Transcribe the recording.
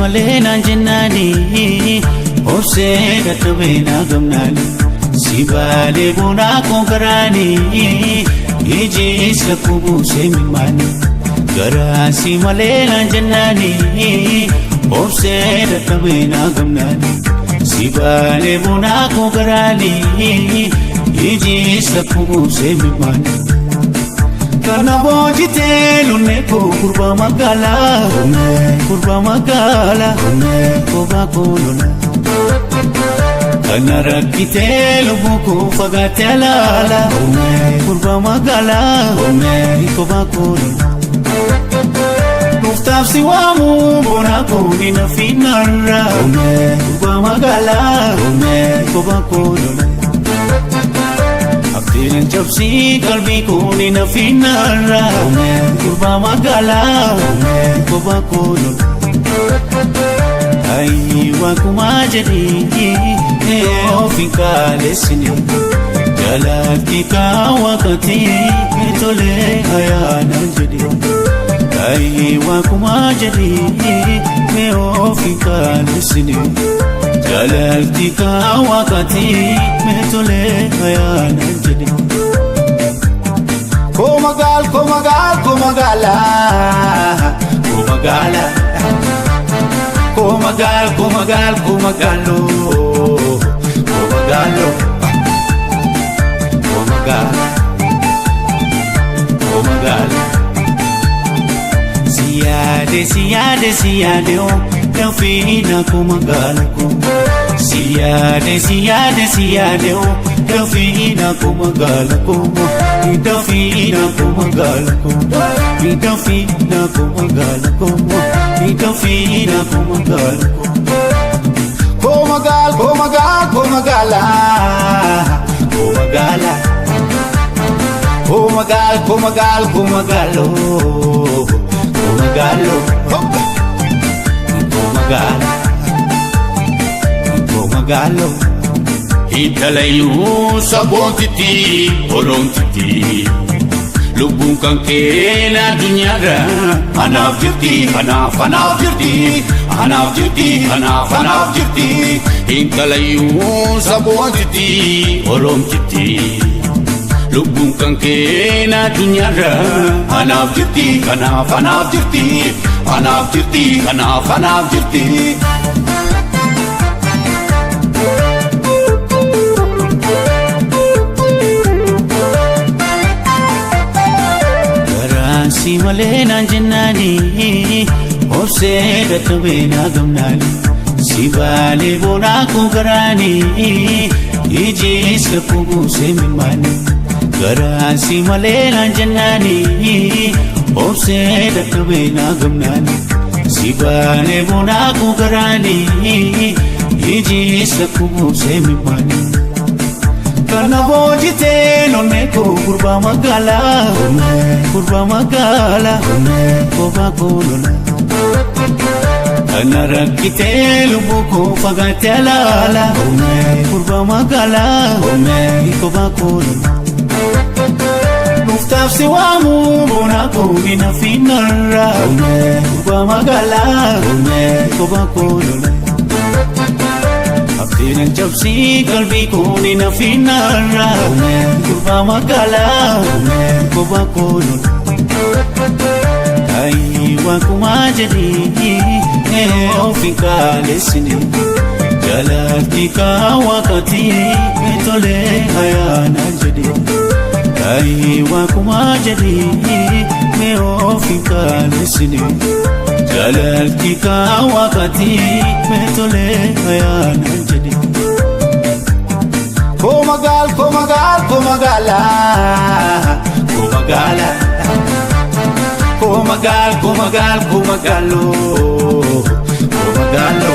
malee naan jennaani obsee dadhabee naa gamnaani si baalee boonaa konkaraani ijis lakkuu buusee mimaani garaa si malee naan jennaani obsee dadhabee naa gamnaani si baalee boonaa konkaraani ijis lakkuu buusee mimaani. Kana boojitee lonnee koo gurbaa magaalaa gurbaa magaalaa kophaa koo lola. Kana rakkitee lubbuu koo fagaatee alaala gurbaa magaalaa kophaa koo lola. Dhuftaaf si waamu boonaa koo ni nafinarra gurbaa magaalaa kophaa koo lola. Abdiin cabsii qalbii koo ni nafinarra gurbaa magaalaa kophaa koo lola. Ayi waakumaa jedhii ofi kaalessine jalatti kaawwakati tolee ayaana jedhee. Ayi waakumaa jedhii ofi kaalessine jalatti kaawwakati tolee ayaana jedhee. Komagaal komagaal komagaala komagaala komagaal komagaal komagaalo komagaalo komagaala komagaala. Siyaade siyaade siyaade o danfiina komagaala ko. Siyaade siyaade siyaade o danfiina komagaala ko. Danfiina komagaala ko. Danfiina komagaala ko. Danfiina komagaala ko. Komagaal komagaal komagaala Komagaala komagaal komagaal komagaalo komagaalo komagaala komagaalo. Intalayyuu sabootitti oroomtitti lubbuun kan keena addunyaarra anaaf jirti anaaf anaaf jirti anaaf jirti anaaf anaaf jirti intalayyuu sabootitti oroomtitti lubbuun kan keena addunyaarra anaaf jirti anaaf anaaf jirti anaaf jirti anaaf anaaf jirti. Garaan si malee naan jennaani obsee dadhabee naa gamnaani si baalee boonaa koo garaani ijis lakkuu buusee mimaani garaan si malee naan jennaani obsee dadhabee naa gamnaani si baalee boonaa koo garaani ijis lakkuu buusee mimaani. Kana boojitee lonnee koo gurbaa magaalaa gurbaa magaalaa kophaa koo lola. Kana rakkitee lubbuu koo fagaatee alaala gurbaa magaalaa kophaa koo lola. Dhuftaaf si waamu boonaa koo ni nafinarra gurbaa magaalaa kophaa koo lola. Abdiin cabsii qalbii koo ni nafinarra gurbaa magaalaa kophaa koo lola. Ayi waakumaa jedhii ofi kaalessine jalatti kaawwakati tolee ayaana jedhee. Ayi waakumaa jedhii ofi kaalessine jalatti kaawwakati tolee ayaana jedhee. Komagaal komagaal komagaala Komagaala komagaal komagaal komagaalo komagaalo